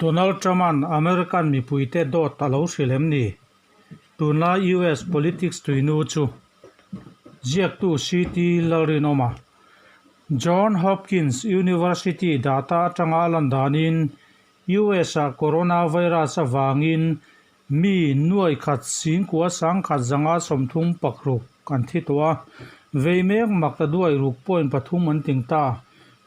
Donald Trump-a'n American mipuite dawt a lo hrilh em ni? Tunlai US politics tuinu chu ziaktu CT Lalrinawma, John Hopkins University data atanga a lan danin US-ah coronavirus avangin mi nuai khat singkua sangkhat zanga sawmthum pakruk an thi tawh a, vei mek mak ta duai ruk point pathum an ting ta.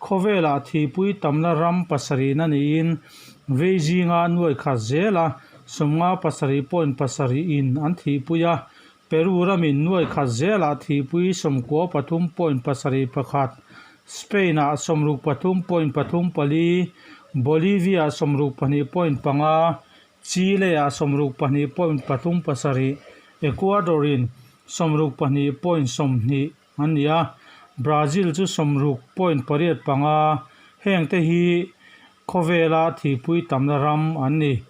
Khawvelah thihpui tamna ram pasarihna niin vei zinga nuai khat zela sawmnga pasarih point pasarih in an thihpui a, Peru ramin nuai khat zelah thihpui sawmkua pathum point pasarih pakhat, Spain-ah sawmruk pathum point pathum pali, Bolivia-ah sawmruk pahnih point panga, Chile-ah sawmruk pahnih point pathum pasarih, Ecuador-in sawmruk pahnih point sawmhnih an ni a, Brazil chu sawmruk point pariat panga, hengte hi khawvela thihpui tamna ram an ni.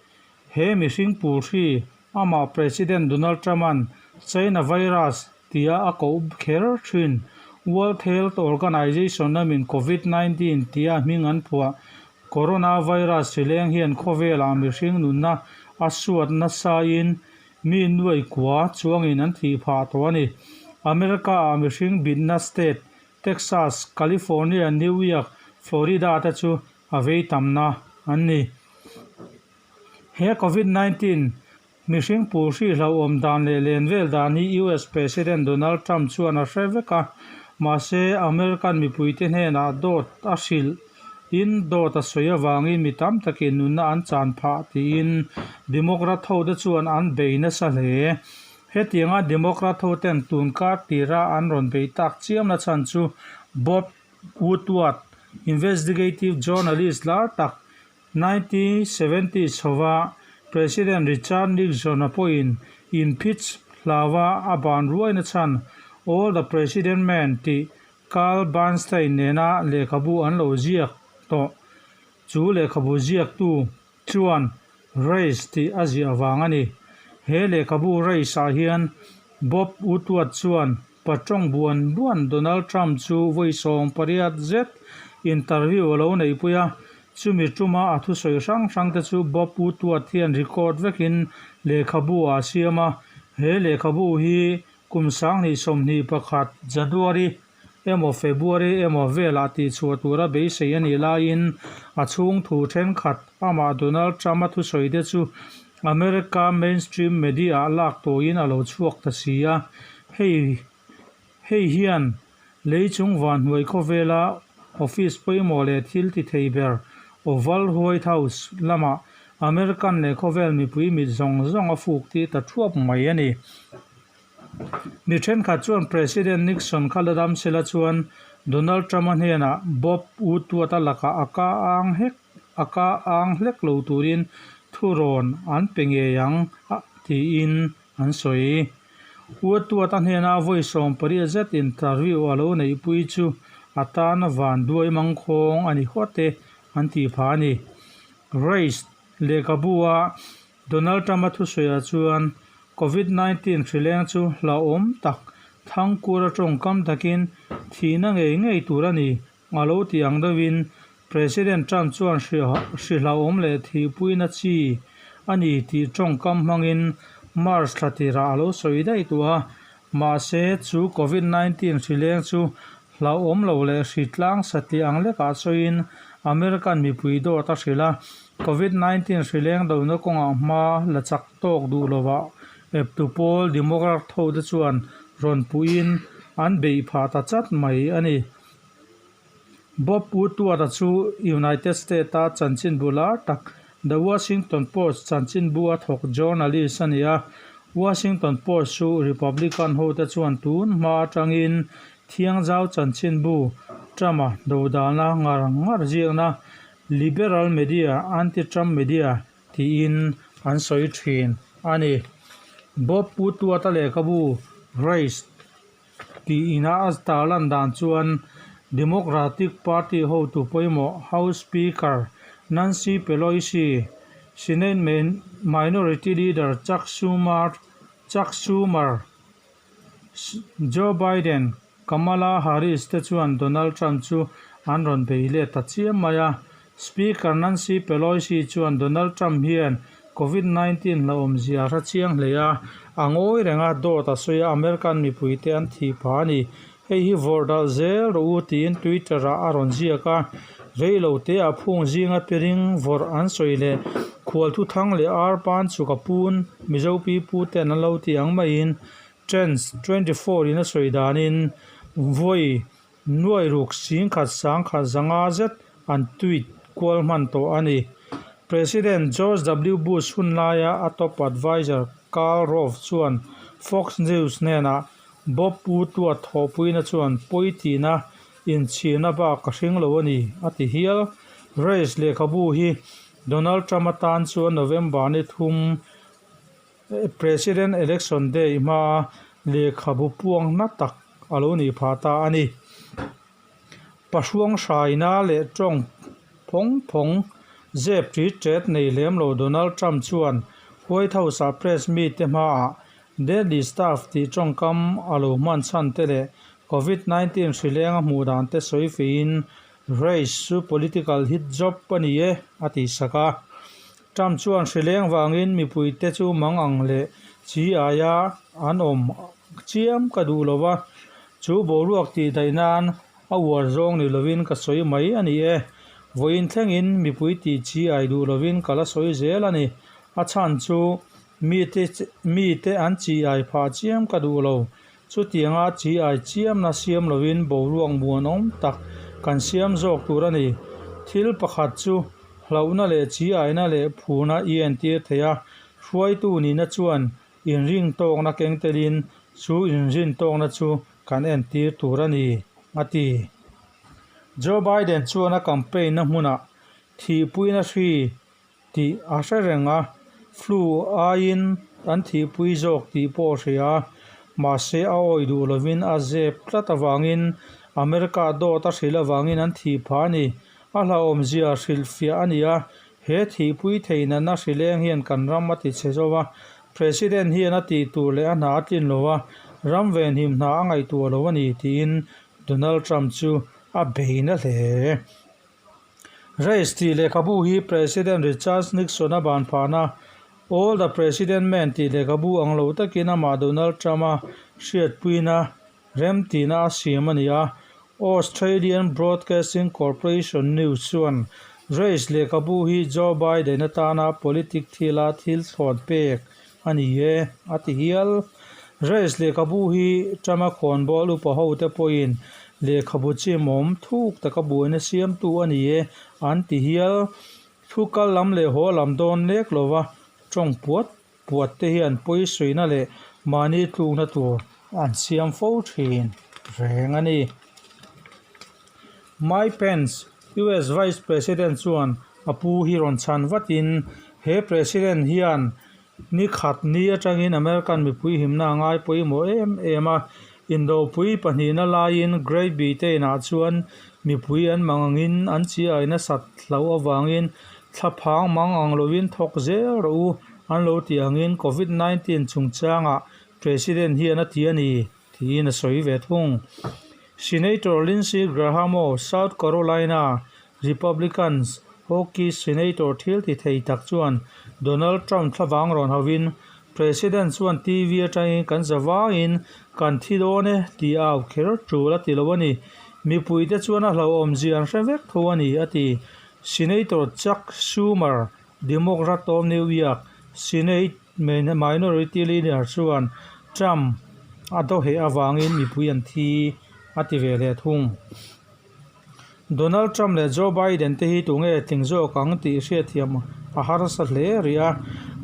He mihring pulhri amah President Donald Trump-a'n China virus tia a koh kher thin World Health Organization lamin Covid 19 tia hming an phuah Coronavirus hrileng hian khawvelah mihring nunna a suat nasain mi nuai kua chuangin an thih phah tawh a ni. America-ah mihring bitna state Texas, California, New York, Florida te chu a vei tamna an ni. He Covid 19 mihring pulhri hlauhawm dan leh len vel dan hi US President Donald Trump chuan a hre vek a, mahse American mipuite hnenah dawt a hrilh in dawt a sawi avangin mi tam takin nunna an chan phah tiin Democrat hote chuan an bei nasa hle. Hetianga Democrat hoten tun kar tira an rawn bei tak chiam na chhan chu Bob Woodward, investigative journalist lar tak 1970 chhova President Richard Nixon-a pawhin impeach hlauva a ban ruaina chhan All the President Men tih Carl Bernstein nena lehkhabu an lo ziak tawh. Chu lehkhabu ziaktu chuan Race tih a ziah vang a ni. He lehkhabu Race-ah hian Bob Woodward chuan Patawng buan buan Donald Trump chu vawi sawm pariat zet interview a lo neihpui a, chumi tuma a thusawi hrang hrang te chu Bob Woodward hian record vekin lehkhabu ah a siam a, he lehkhabu hi kum sanghnih sawmhnih pakhat January emaw February emaw velah tihchhuah tura beisei a nih laiin a chhung thu thenkhat amah Donald Trump a thusawi te chu America mainstream media ah lak tawhin a lo chhuak ta si a, hei hei hian lei chung van hnuai khawvela office pawimawh leh thil ti thei ber Oval White House lamah American leh khawvel mipui mit zawng zawng a fuk tih ta thuap mai a ni. Mi thenkhat chuan President Nixon kha la dam sela chuan Donald Trump-a hnenah Bob Woodward-a lakah a ka ang hek a ka ang hlek lo turin thurawn an pe ngei ang a tiin an sawi. Woodward-a hnena vawi sawm pariat zet interview a lo neihpui chu a tana van duai mangkhawng a ni hawt e an tih phah a ni. Race lehkhabu-a Donald Trump-a thusawiah chuan Covid 19 hrileng chu hlauhawm tak thangkura tawngkam takin thihna ngei ngei tur a ni a lo ti ang deuhin President Trump chuan hri hlauhawm leh thihpuina chi a ni tih tawngkam hmangin March thla tirah a lo sawi daih tawh a, mahse chu Covid 19 hrileng chu Hlauhawm lo leh hri tlang satliah ang lekah sawiin American mipui dawt a hrilh a, Covid 19 hri leng dona kawngah hma la chak tawk duh lovah eptu pawl Democrat hote chuan rawn puiin an beih phah ta chat mai a ni. Bob Woodward-a chu United States-a chanchinbu lar tak The Washington Post chanchinbu a thawk journalist a ni a, Washington Post chu Republican hote chuan tun hma atangin Thiangzau chanchinbu Trump-a dodalna ngar ngar ziakna Liberal media, anti-Trump media tiin an sawi thin a ni. Bob Woodward-a lehkhabu Race tih ina a tarlan dan chuan Democratic Party hotu pawimawh House Speaker Nancy Pelosi, Senate Minority Leader Chuck Schumer, Chuck Schumer, Joe Biden, Kamala Harris te chuan Donald Trump chu an rawn bei let ta chiam mai a. Speaker Nancy Pelosi chuan Donald Trump hian Covid 19 hlauhawmzia a hre chiang hle a, a ngawi reng a, dawt a sawi a, American mipuite an thih phah a ni. Hei hi vawrh dalh zel rawh u tiin Twitter-ah a rawn ziak a, rei lo teah phung zinga piring vawrh an sawi leh khual thuthang leh arpan chuk a pun Mizo pipu ten an lo ti ang maiin Trends 24 in a sawi danin vawi Nuai ruk 10,000 sangkhat zanga zet an tweet kual hman tawh a ni. President George W. Bush hun laia a top adviser Karl Rove chuan Fox News hnenah Bob Woodward thawhpuina chuan pawi tihna inchhirna bak ka hring lo a ni, a ti hial. Race lehkhabu hi Donald Trump atan chuan November ni thum President Election Day hmaa lehkhabu puang hna tak a lo nih phah ta a ni. Pahruang hraina leh tawng phawng phawng zep ṭit ṭet nei lem lo Donald Trump chuan White House-ah press mite hmaah Deadly Stuff tih tawngkam a lo hman chhan te leh Covid 19 hrileng a hmuh dan te sawi feiin Race chu political hit job a ni e a ti sak a. Trump chuan hrileng vangin mipuite chu mang ang leh chi aia an awm chiam ka duh lo va, chu boruak tih daih nan a uar zawng ni lovin ka sawi mai a ni e. Vawiin thlengin mipui tih chi ai duh lovin ka la sawi zel a ni. A chhan chu mite mite an chi ai phah chiam ka duh lo. Chutianga chi ai chiamna siam lovin boruak muanawm tak kan siam zawk tur a ni. Thil pakhat chu hlauhna leh chi aina leh phurna i entir thei a, hruaitu nihna chuan inrin tawkna keng telin chu inrin tawkna chu kan entir tur a ni, a ti. Joe Biden chuan a campaign-na hmunah thihpuina hri tih a hre reng a, flu aiin an thihpui zawk tih pawh a hria a, mahse a awi duh lovin a zep tlat avangin America dawt a hrilh avangin an thih phah a ni. A hlauhawmzia hrilhfiah a ni a, he thihpui thei natna hrileng hian kan ram a ti chhe zo a, President hian a tih tur leh a hna a tlin lo a, ram venhim hna a ngaihtuah lo a ni tiin Donald Trump chu a bei na hle. Race tih lehkhabu hi President Richard Nixon-a ban phahna All the President Men tih lehkhabu ang lo takin amah Donald Trump-a hriatpuina remtihna a siam a ni a. Australian Broadcasting Corporation News chuan Race lehkhabu hi Joe Biden atana politic thila thil thlawn pek a ni e, a ti hial. Race lehkhabu hi Trump-a khawnbawl upa hote pawhin lehkhabu chimawm thuk taka buaina siamtu a ni e, an ti hial. Thu kal lam leh haw lam dawn lek lova tawng puat puat te hian pawisawina leh mahni tlukna tur an siam fo thin reng a ni. Mike Pence, US Vice President chuan a pu hi rawn chhan vatin he President hian ni khat ni atangin American mipui himna a ngai pawimawh em em a, indopui pahnihna laiin Great Britain-ah chuan mipui an mang angin an chiai nasat hloh avangin thlaphang mang ang lovin thawk zel rawh u an lo tih angin Covid 19 chungchangah President hian a ti a ni. Tiin a sawi ve thung. Senator Lindsey Graham of South Carolina, Republicans, Hockey Senator thil ti thei tak chuan Donald Trump thlavang rawn hovin, President chuan TV atangin kan za vangin kan thi dawn e tih a au kher tul a ti lo a ni. Mipuite chuan a hlauhawmzia an hre vek tho a ni, a ti. Senator Chuck Schumer, Democrat of New York, Senate Minority Leader chuan Trump a dawheh avangin mipui an thi a ti ve leh thung. Donald Trump leh Joe Biden te hi tunge tling zawk ang tih hriatthiam a harsa hle rih a.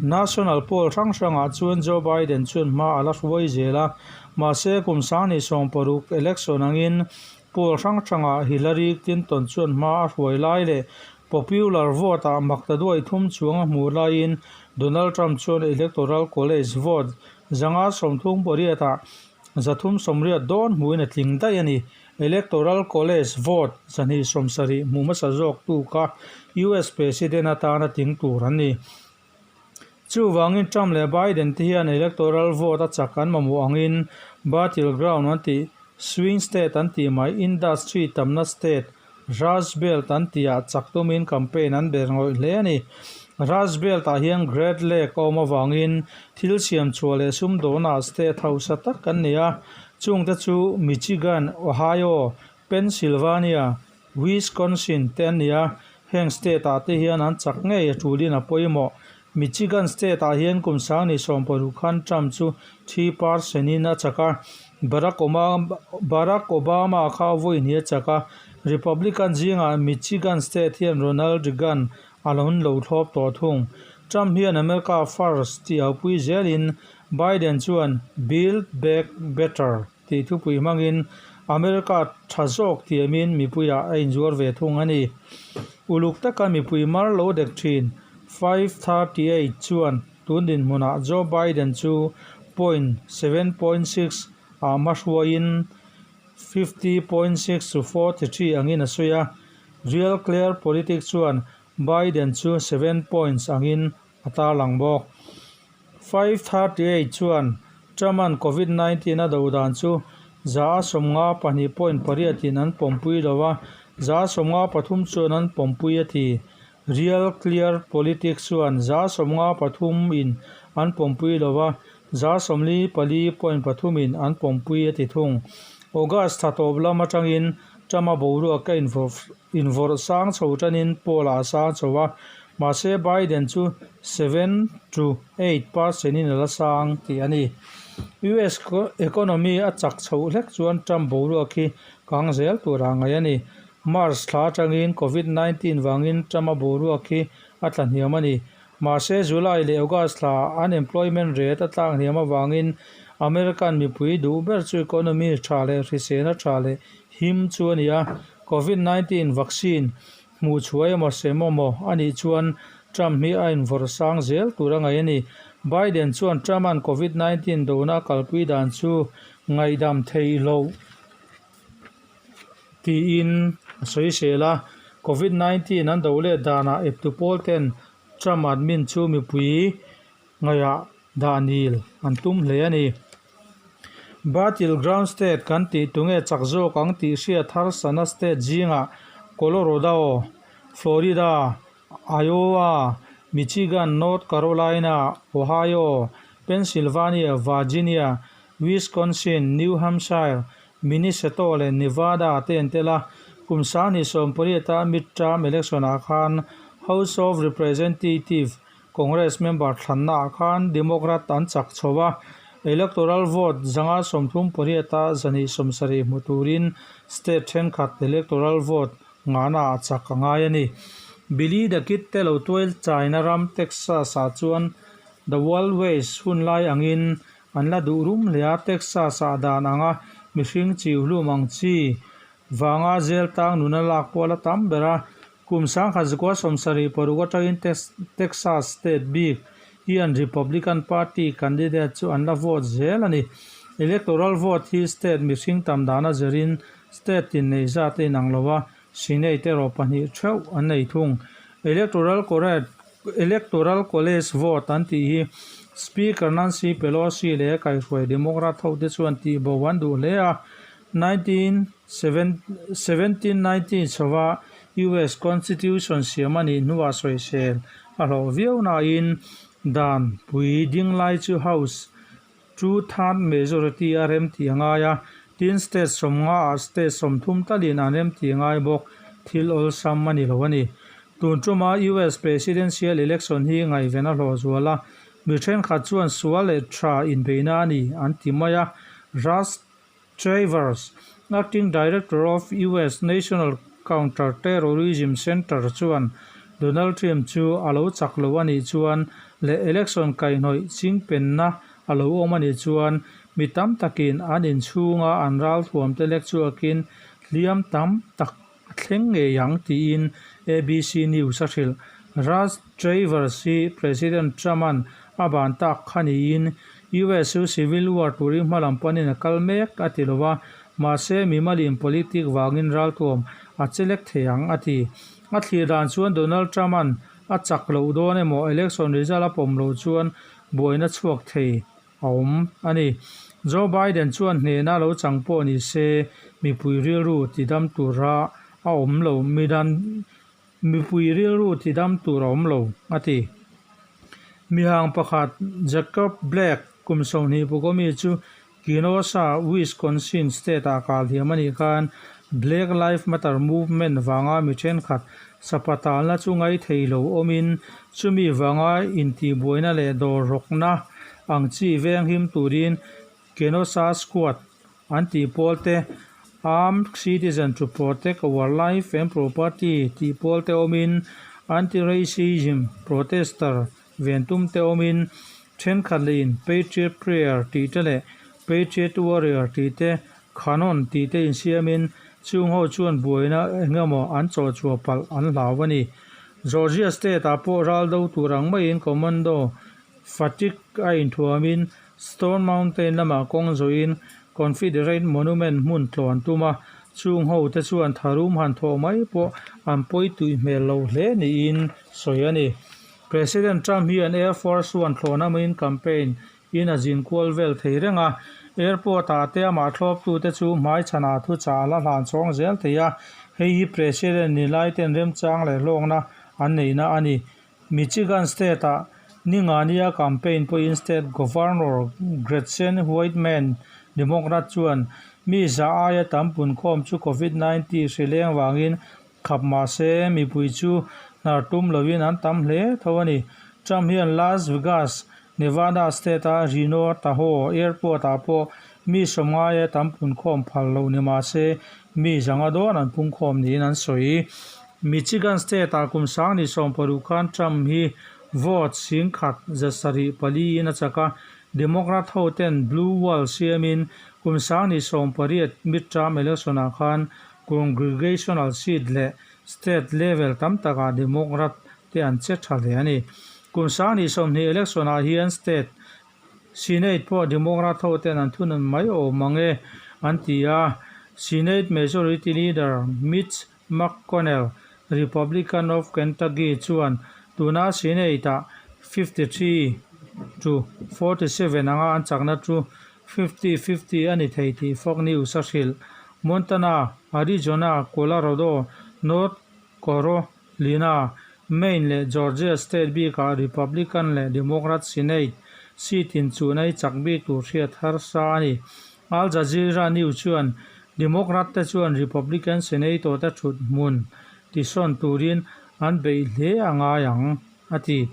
National poll hrang hrangah chuan Joe Biden chuan hma a la hruai zel a, mahse kum 2016 election angin poll hrang hrangah Hillary Clinton chuan hma a hruai lai leh Popular vote-ah maktaduai thum chuang a hmuh laiin Donald Trump chuan Electoral College vote 538-ah 380 dawn hmuhin a tling daih a ni. Electoral College vote 270 hmuh hmasa zawktu kha US President atana tling tur an ni. Chuvangin Trump leh Biden te hian electoral vote a chak an mamawh angin battleground an tih, swing state an tih mai, industry tamna state, Rust Belt an tihah chak tumin campaign an ber ngawih hle a ni. Rust Belt-ah hian Great Lake a awm avangin thil siam chhuah leh sumdawnah state hausa tak an ni a, chungte chu Michigan, Ohio, Pennsylvania, Wisconsin te an ni a, heng state-ah te hian an chak ngei a tulin a pawimawh. Michigan state-ah hian kum sangni sawmparuk khan Trump chu thi percent-in a chak a, Barack Barack Obama kha vawi hnih a chak a, Republican zingah Michigan state hian Ronald Reagan a lo lo thlawp tawh thung. Trump hian America First tih a pui zelin Biden chuan Build Back Better tih thupui hmangin America tha zawk tiamin mipuiah a inzuar ve thung a ni. Uluk taka mipui mar lo dek thin 538 chuan tun dinhmunah Joe Biden chu point 7.6 ah hmahruaiin 50.6 to 43 angin a sawi a, Real Clear Politics chuan Biden chu 7 points angin a tarlang bawk. 538 chuan Trump-a'n Covid 19 a do dan chu 52.8 in an pawmpui lo a, 53 chuan an pawmpui a ti. Real Clear Politics chuan 53 in an pawmpui lo a, 44.3 in an pawmpui a ti thung. August thla tawp lam atangin Trump-a boruak a invawrh sang chho tanin poll-ah a sang chho a, mahse Biden chu 7 to 8 percent in a la sang tih a ni. US economy a chak chhoh hlek chuan Trump boruak hi kang zel turah ngaih a ni. March thla atangin Covid 19 vangin Trump-a boruak hi a tla hniam a ni. Mahse July leh August thla unemployment rate a tlak hniam avangin American mipui duh ber chu economy tha leh hrisena tha leh him chu a ni a. Covid 19 vaccine hmuh chhuah emaw sem emaw a nih chuan Trump hi a invawrh sang zel tur a ngaih a ni. Biden chuan Trump-a'n Covid 19 dona a kalpui dan chu ngaihdam theih loh tiin a sawi sel a. Covid 19 an do let danah eptu pawl ten Trump admin chu mipui ngaihah dah nil an tum hle a ni. Battle ground state kan tih tunge chak zawk ang tih hriat harsana state zingah Colorado, Florida, Iowa, Michigan, North Carolina, Ohio, Pennsylvania, Virginia, Wisconsin, New Hampshire, Minnesota leh Nevada te an tel a. Kum sanghnih sawmpariata midterm election-ah khan House of Representative Congress member thlannaah khan Democrat an chak chho a, electoral vote 138-a 170 hmu turin state thenkhat electoral vote ngahnaah chak a ngai a ni. Billy the Kid te lo tuail chaina ram Texas-ah chuan The Wild West hun lai angin an la duh rum hle a, Texas-ah dan anga mihring chiu hlum ang chi vanga zel tang nuna lak pawh a la tam ber a. Kum 1976 atangin Texas state bik hian Republican Party candidate chu an la vote zel a ni. Electoral vote hi state mihring tam dana zirin state tin nei zat a inang lo a, Senate erawh pahnih theuh an nei thung. Electoral Electoral College vote an tih hi Speaker Nancy Pelosi leh kaihhruai Democrat hote chuan tihbo an duh hle a. 1719 chhova US Constitution siam a nih hnuah sawisel a hlawh viau nain dan pui ding lai chu House two-third majority a remtih a ngai a, tin state sawmnga ah state 30 talin an remtih a ngai bawk, thil awlsam a ni lo a ni. Tun tuma US Presidential Election hi ngaihven a hlawh zual a, mi thenkhat chuan sual leh tha inbeihna a ni an ti mai a, Russ Travers, Acting Director of US National Counter-Terrorism Center chuan Donald Trump chu a lo chak lo a nih chuan leh election kaihhnawih chingpenna a lo awm a nih chuan mi tam takin an inchhunga an ralthuamte lek chhuakin hliam tam tak a thleng ngei ang tiin ABC News a hrilh. Russ Travers hi President Trump-a'n a ban tak kha niin US chu civil war turin hmalam panin a kal mek a ti lo a, mahse mimalin politic vangin raltuam a che lek thei ang a ti. A thlir dan chuan Donald Trump-a'n a chak loh dawn emaw election result a pawm loh chuan buaina chhuak thei a awm a ni. Joe Biden chuan hnehna lo chang pawh ni se mipui rilru tidam tura a awm lo, midan mipui rilru tidam tur a awm lo, a ti. Mihang pakhat Jacob Blake kum 20 pukawmi chu Kenosha, Wisconsin state-ah kal thiam a nih khan Black Lives Matter movement vanga mi thenkhat sapatalna chu ngaithei lo awmin chumi vanga intihbuaina leh dawr rawkna ang chi venghim turin Kenosha Squad an tih pawl te, Armed Citizen to Protect Our Life and Property tih pawl te awmin Anti-Racism Protester ven tum te awmin thenkhat lehin Patriot Prayer tih te leh Patriot Warrior tih te, Khanon tih te insiamin chung ho chuan buaina eng emaw an chawhchhuah palh an hlau a ni. Georgia State ah pawh ral do tur ang maiin Commando Fatigue a inthuamin Stone Mountain lamah kawng zawhin Confederate Monument hmun tlawh an tum a, chung ho te chuan tharum han thawh mai pawh an pawi tui hmel lo hle niin sawi a ni. President Trump hian Air Force One thlawhna main campaign in a zin kual vel thei reng a, airport ah te amah thlawptute chu hmaichhanah thuchah a la hlan chhawng zel thei a, hei hi President ni lai ten remchang leh hlawkna an neihna a ni. Michigan State ah Ningania campaign pawhin State Governor Gretchen Whitman, Democrat chuan mi za aia tam punkhawm chu Covid 19 hri leng vangin Khap mahse, mipui chu hnar tum lovin an tam hle tho a ni. Trump hian Las Vegas, Nevada state-a Reno Tahoe Airport-ah pawh mi sawmngaia tam punkhawm phal loh ni mahse, mi zanga dawn an pungkhawm niin an sawi. Michigan state-ah kum sangni 60 khan Trump hi vote 10,000 74 in a chak a, Democrat hoten Blue Wall siamin kum sangni 80 midterm election-ah khan Congregational seat leh state level tam takah Democrat te an che tha hle a ni. Kum 20 election ah hian state Senate pawh Democrat ho ten an thunun mai awm ang e an ti a. Senate Majority Leader Mitch McConnell, Republican of Kentucky chuan tuna Senate ah 53 to 47 anga an chakna chu 50, 50 a ni thei tih Fox News a hrilh. Montana, Arizona, Colorado, North Carolina, Maine leh Georgia state bikah Republican leh Democrat Senate seat inchuhna hi chak bik tur hriat harsa a ni. Al Jazeera News chuan Democrat te chuan Republican Senator te thut hmun tisawn turin an beih hle a ngai ang. a ti.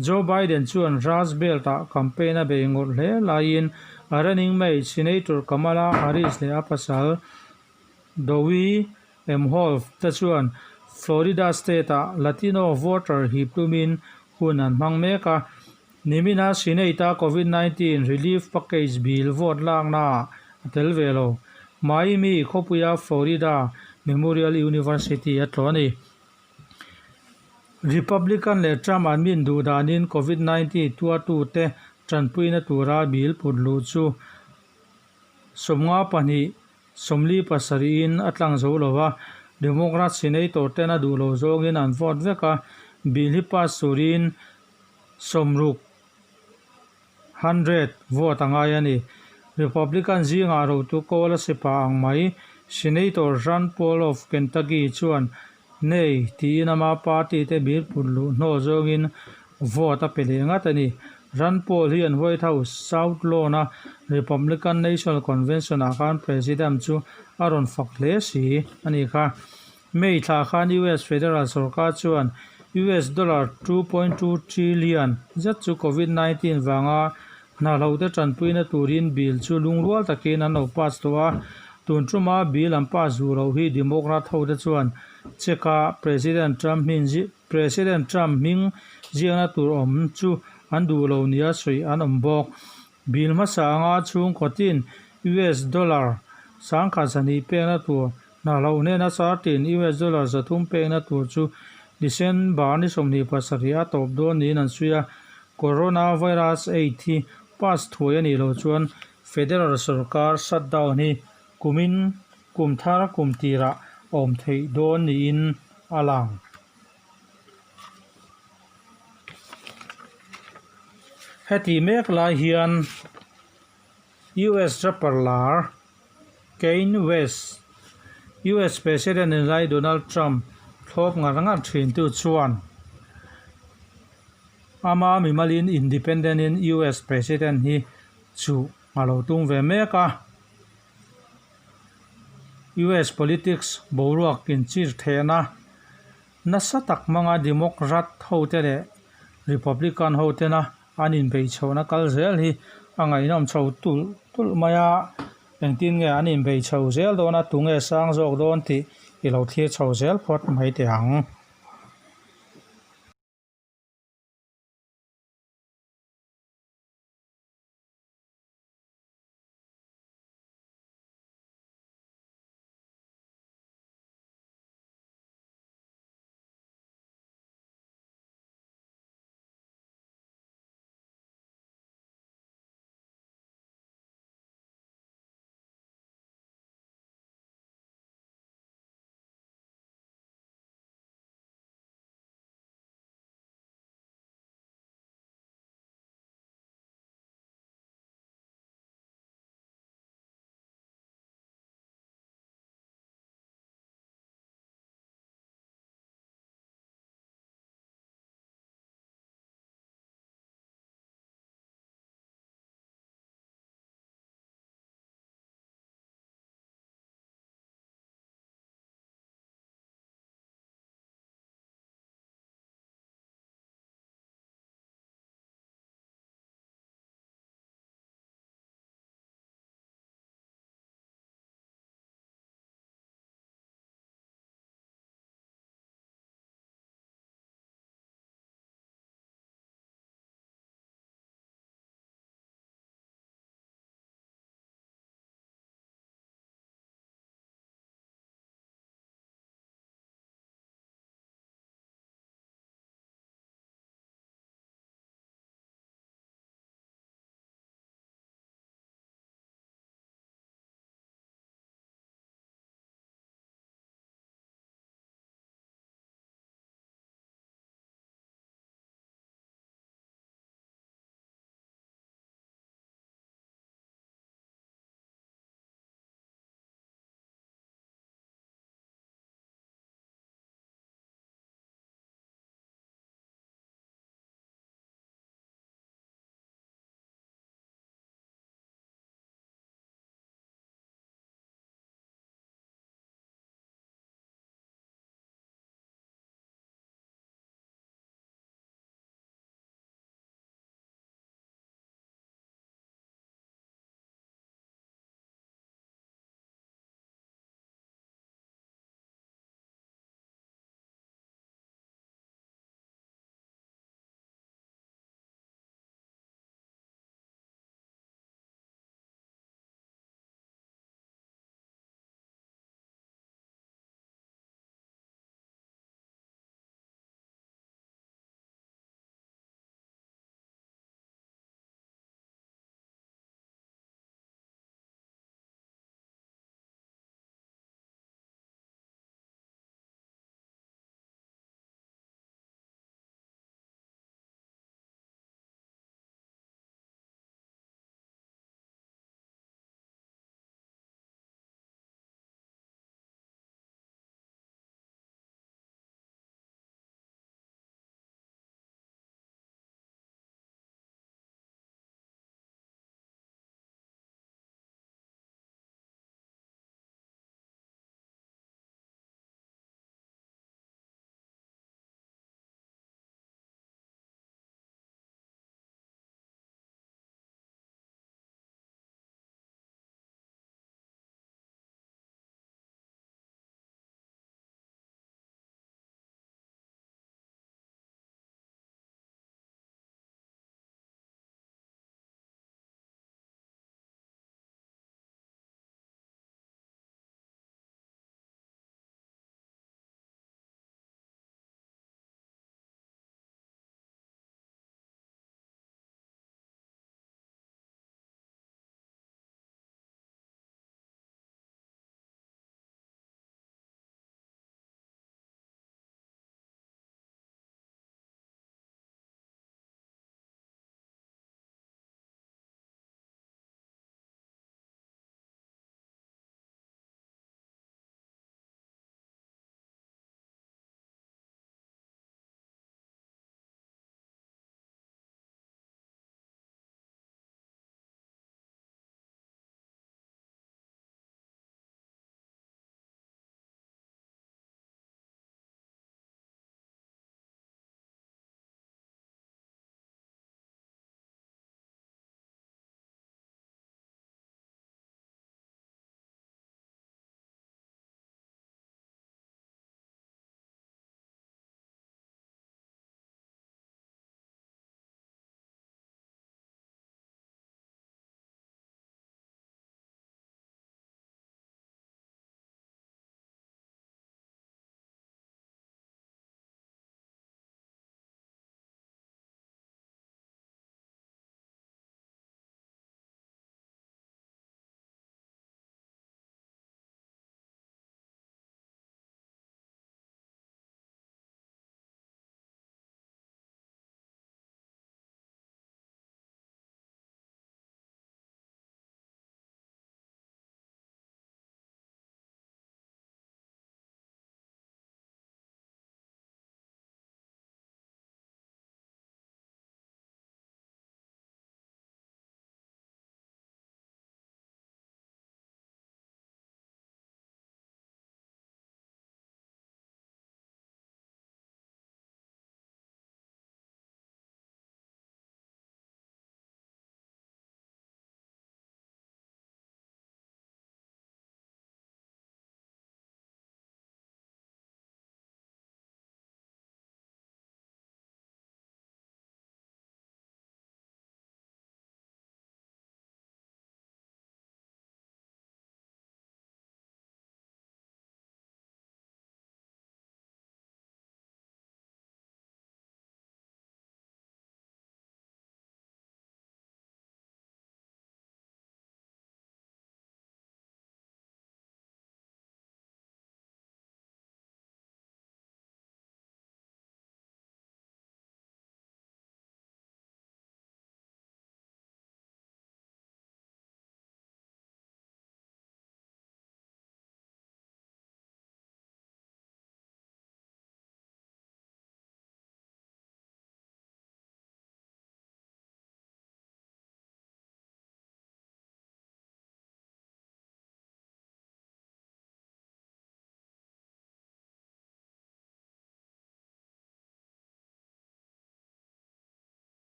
Joe Biden chuan Rust Belt-ah campaign a bei ngawrh hle laiin a running mate Senator Kamala Harris leh a pasal Dowie Emhoff te chuan Florida state-ah Latino voter hip tumin hun an hmang mek a. Nimina Senate-a Covid 19 relief package bill vote laknaah a tel ve lo. Miami khawpuia Florida Memorial University a tlawh a ni. Republican leh Trump an min duh danin Covid 19 tuartute tanpuina tura bill put luh chu 52 47 in a tlang zo lo va, Democrat Senator ten a duh lo zawngin an vote vek a, bill hi pass turin 60 100 vote a ngai a ni. Republican zingah rotu kawl a sipa ang mai, Senator Rand Paul of Kentucky chuan Nay tiin ama party te bill put luh hnaw zawngin vote a pe leh ngat a ni. Rand Paul hian White House South Lawn-a Republican National Convention-ah khan President chu a rawn fak hle si a ni kha. May thla khan US federal sorkar chuan US dollar 2.2 trillion zet chu Covid 19 vanga hnahlote tanpuina turin bill chu lungrual takin an lo pass tawh a. Tun tuma bill an pass duh loh hi Democrat hote chuan check a President Trump hmin President Trump hming ziakna tur awm chu an duh lo nia sawi an awm bawk. Bill hmasa anga chhungkaw tin US dollar 1,200 pekna tur Hna hloh hnena chartin US dollar 300 pekna tur chu December ni 27 a tawp dawn niin an sawi a. Coronavirus aid hi pass thuai a nih loh chuan federal sorkar shutdown hi kumin kum thar kum tirah awm theih dawn niin a lang. Heti mek lai hian US rapper lar Kanye West. US President ni lai Donald Trump thlawp ngar ngar thintu chuan ama mimalin independent in US President hi chuh a lo tum ve mek a. US politics boruak inchir thehna nasa tak hmanga Democrat hote leh Republican hotena an inbeih chhohna kal zel hi a ngaihnawm chho tulh tulh mai a, engtin nge an inbeih chho zel dawn a, tunge sang zawk dawn tih i lo thlir chho zel phawt mai teh ang.